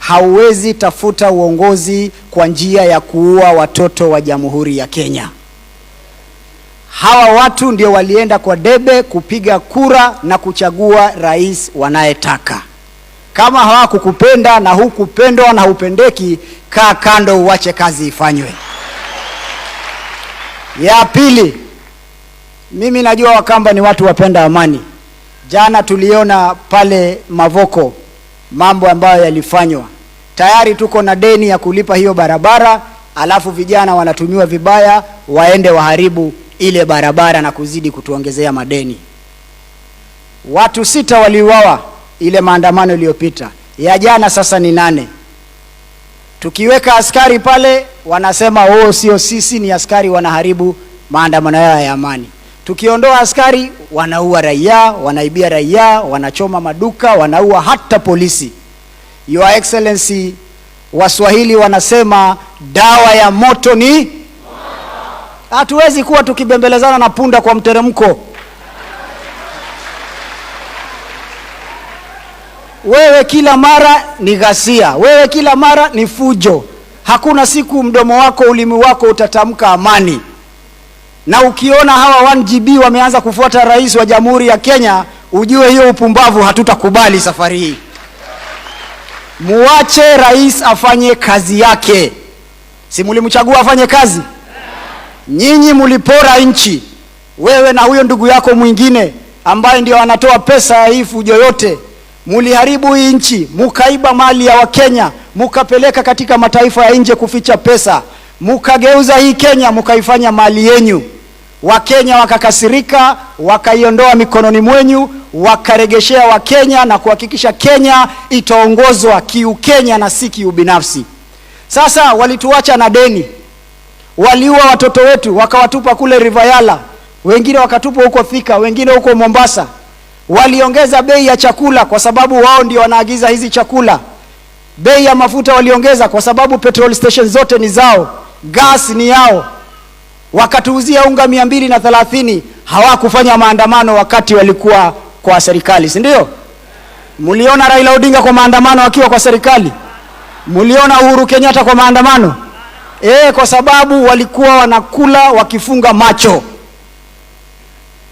Hauwezi tafuta uongozi kwa njia ya kuua watoto wa Jamhuri ya Kenya. Hawa watu ndio walienda kwa debe kupiga kura na kuchagua rais wanayetaka. Kama hawakukupenda na hukupendwa na hupendeki, kaa kando, uache kazi ifanywe. Ya pili, mimi najua Wakamba ni watu wapenda amani. Jana tuliona pale Mavoko mambo ambayo yalifanywa. Tayari tuko na deni ya kulipa hiyo barabara, alafu vijana wanatumiwa vibaya, waende waharibu ile barabara na kuzidi kutuongezea madeni. Watu sita waliuawa ile maandamano iliyopita, ya jana sasa ni nane. Tukiweka askari pale wanasema, "Oh, sio sisi, ni askari wanaharibu maandamano yao ya amani." Tukiondoa askari, wanaua raia, wanaibia raia, wanachoma maduka, wanaua hata polisi. Your Excellency, Waswahili wanasema dawa ya moto ni, hatuwezi kuwa tukibembelezana na punda kwa mteremko. Wewe kila mara ni ghasia, wewe kila mara ni fujo. Hakuna siku mdomo wako, ulimi wako utatamka amani. Na ukiona hawa 1GB wameanza kufuata rais wa Jamhuri ya Kenya, ujue hiyo upumbavu hatutakubali safari hii. Muache rais afanye kazi yake. Si mulimchagua afanye kazi? Nyinyi mulipora nchi, wewe na huyo ndugu yako mwingine ambaye ndio anatoa pesa ya hii fujo yote. Muliharibu hii nchi, mukaiba mali ya Wakenya, mukapeleka katika mataifa ya nje kuficha pesa, mukageuza hii Kenya mukaifanya mali yenyu. Wakenya wakakasirika, wakaiondoa mikononi mwenyu, wakaregeshea Wakenya na kuhakikisha Kenya itaongozwa kiukenya na si kiubinafsi. Sasa walituacha na deni, waliua watoto wetu wakawatupa kule River Yala, wengine wakatupwa huko Thika, wengine huko Mombasa. Waliongeza bei ya chakula kwa sababu wao ndio wanaagiza hizi chakula. Bei ya mafuta waliongeza kwa sababu petrol station zote ni zao, gas ni yao. Wakatuuzia unga 230. Hawakufanya maandamano wakati walikuwa kwa serikali, si ndio? Mliona Raila Odinga kwa maandamano akiwa kwa serikali? Mliona Uhuru Kenyatta kwa maandamano? E, kwa sababu walikuwa wanakula wakifunga macho.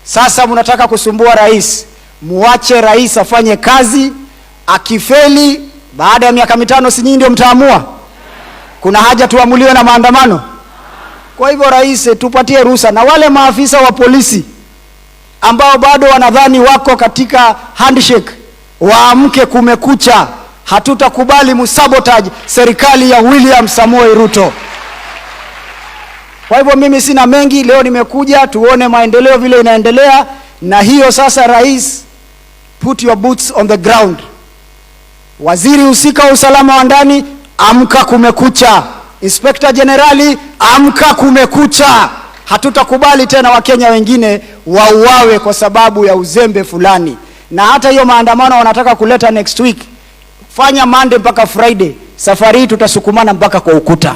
Sasa mnataka kusumbua rais. Muache rais afanye kazi. Akifeli baada ya miaka 5, si nyinyi ndio mtaamua? Kuna haja tuamuliwe na maandamano? Kwa hivyo rais, tupatie ruhusa. Na wale maafisa wa polisi ambao bado wanadhani wako katika handshake, waamke, kumekucha. Hatutakubali msabotage serikali ya William Samoei Ruto. Kwa hivyo mimi sina mengi leo, nimekuja tuone maendeleo vile inaendelea, na hiyo sasa, rais, put your boots on the ground. Waziri husika wa usalama wa ndani, amka, kumekucha. Inspector Jenerali, amka, kumekucha. Hatutakubali tena Wakenya wengine wauawe kwa sababu ya uzembe fulani. Na hata hiyo maandamano wanataka kuleta next week, fanya Monday mpaka Friday. Safari hii tutasukumana mpaka kwa ukuta.